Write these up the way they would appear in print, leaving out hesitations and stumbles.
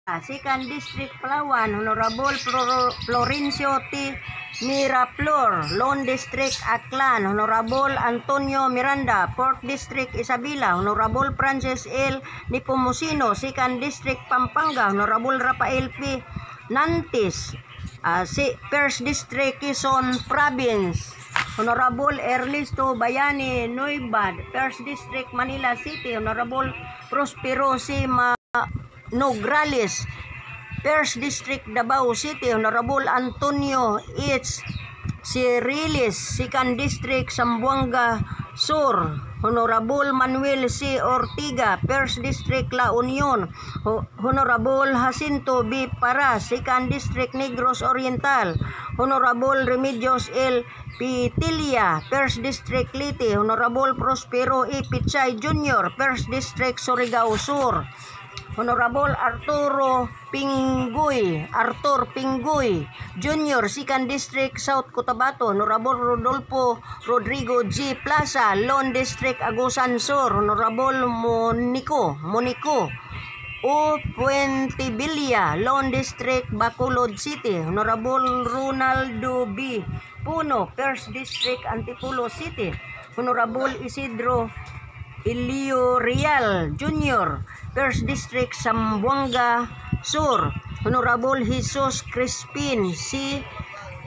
Second District Palawan, Honorable Florencio T. Miraflor, Lone District Aklan, Honorable Antonio Miranda, 4th District Isabela, Honorable Francis L. Nepomuceno, Second District Pampanga, Honorable Rafael P. Nantes, si 1st District Quezon Province, Honorable Ernesto Bayani Nuybad, 1st District Manila City, Honorable Prospero C. Nograles, 1st District Davao City, Honorable Antonio H. Cerilles, 2nd District Zamboanga Sur, Honorable Manuel C. Ortiga, 1st District La Union, Honorable Jacinto B. Paras, 2nd District Negros Oriental, Honorable Remedios L. Pitilia, 1st District Leyte, Honorable Prospero E. Pichay Jr., 1st District Surigao Sur, Honorable Arturo Pingoy, Arthur Pingoy Jr., 2nd District, South Cotabato, Honorable Rodolfo Rodrigo G. Plaza, Lone District, Agusan Sur, Honorable Monico O. Puentevilla, Lone District, Bacolod City, Honorable Ronaldo B. Puno, 1st District, Antipolo City, Honorable Isidro Elio Real Jr., 1st District, Zamboanga Sur, Honorable Jesus Crispin C.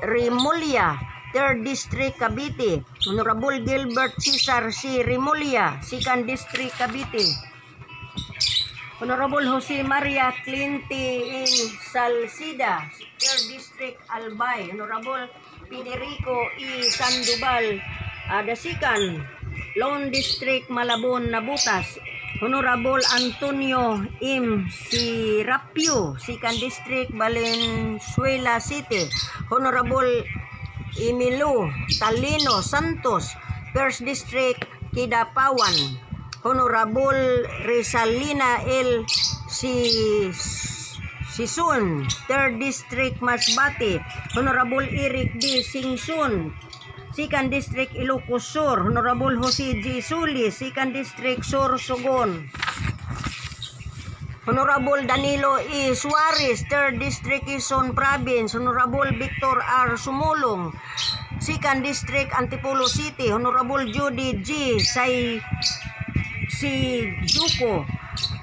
Remulla, 3rd District, Cavite, Honorable Gilbert Cesar C. Remulla, 2nd District, Cavite, Honorable Jose Maria Cliente N. Salcida, 3rd District, Albay, Honorable Federico E. Sandoval, Dasican, Lone District, Malabon, Navotas, Honorable Antonio M. Sirapio, 2nd District, Valenzuela City, Honorable Emilio Talino Santos, 1st District, Kidapawan, Honorable Rizalina L. Sison, 3rd District, Masbate, Honorable Eric D. Singson, 2nd District, Ilocos Sur, Honorable Jose G. Sulis, 2nd District, Sorsogon, Honorable Danilo E. Suarez, 3rd District, Quezon Province, Honorable Victor R. Sumulong, 2nd District, Antipolo City, Honorable Judy G. Say si Juco,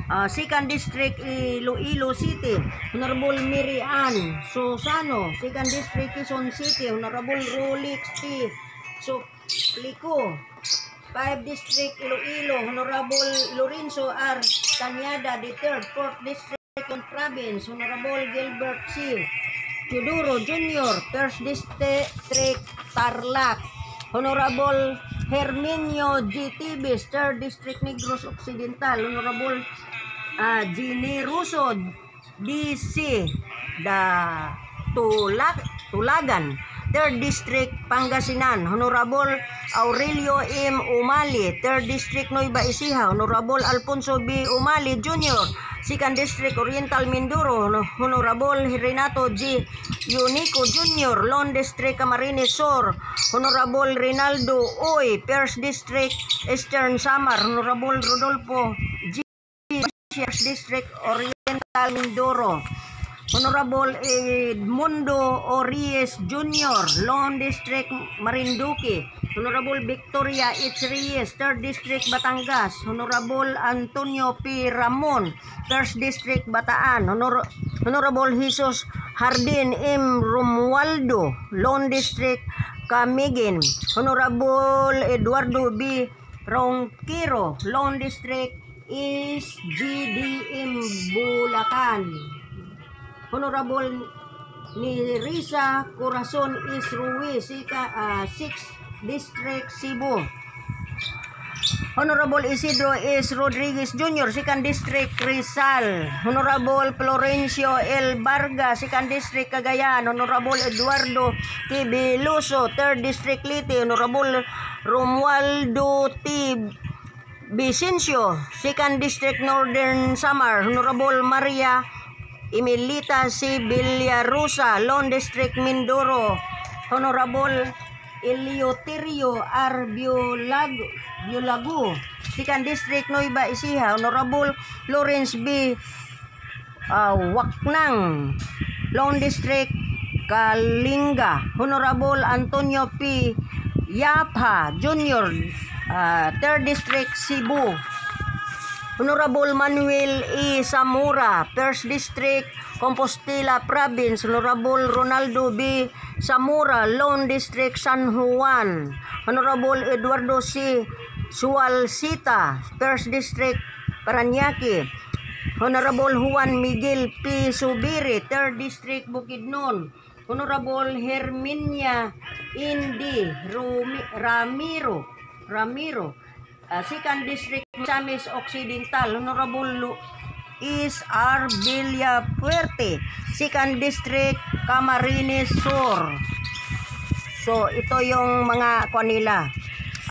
2nd District, Iloilo City, Honorable Mary Ann Susano, 2nd District, Quezon City, Honorable Rolex T. Suplico, 5 District, Iloilo, Honorable Lorenzo R. Tañada, the 3rd, 4th District, Quezon Province, Honorable Gilbert C. Teodoro Jr., 1st District, Tarlac, Honorable Herminio G. Tibis, 3rd District, Negros Occidental, Honorable Generoso D.C. Da Tulagan, 3rd District, Pangasinan, Honorable Aurelio M. Umali, 3rd District, Nueva Ecija, Honorable Alfonso B. Umali Jr., 2nd District, Oriental Mindoro, Honorable Renato G. Unico Jr., Lone District, Camarines Sur, Honorable Rinaldo Oy, 1st District, Eastern Samar, Honorable Rodolfo G. 1st District, Oriental Mindoro, Honorable Edmundo Ories Jr., Lone District, Marinduque, Honorable Victoria H. Reyes, 3rd District, Batangas, Honorable Antonio P. Ramon, 1st District, Bataan, Honorable Jesus Hardin M. Romualdo, Lone District, Camiguin, Honorable Eduardo B. Ronquero, Lone District, SGDM, Bulacan. Honorable Nerissa Corazon S. Ruiz, 6th District, Cebu. Honorable Isidro S. Rodriguez Jr., 2nd District, Rizal. Honorable Florencio L. Vargas, 2nd District, Cagayan. Honorable Eduardo T. Beluso, 3rd District, Leyte. Honorable Romualdo T. Vicencio, 2nd District, Northern Samar. Honorable Maria Emilita C. Villarosa, Lone District, Mindoro. Honorable Eleuterio R. Biolago, 2nd District, Nueva Ecija. Honorable Lawrence B. Waknang, Lone District, Kalinga. Honorable Antonio P. Yapa Jr., 3rd District, Cebu. Honorable Manuel E. Zamora, 1st District, Compostela Province. Honorable Ronaldo B. Zamora, Lone District, San Juan. Honorable Eduardo C. Sualcita, 1st District, Parañaque. Honorable Juan Miguel P. Subiri, 3rd District, Bukidnon. Honorable Herminia Indy Ramiro, 2nd District, Misamis Occidental. Honorable Luis R. Villafuerte, 2nd District, Camarines Sur. So, ito yung mga kanila.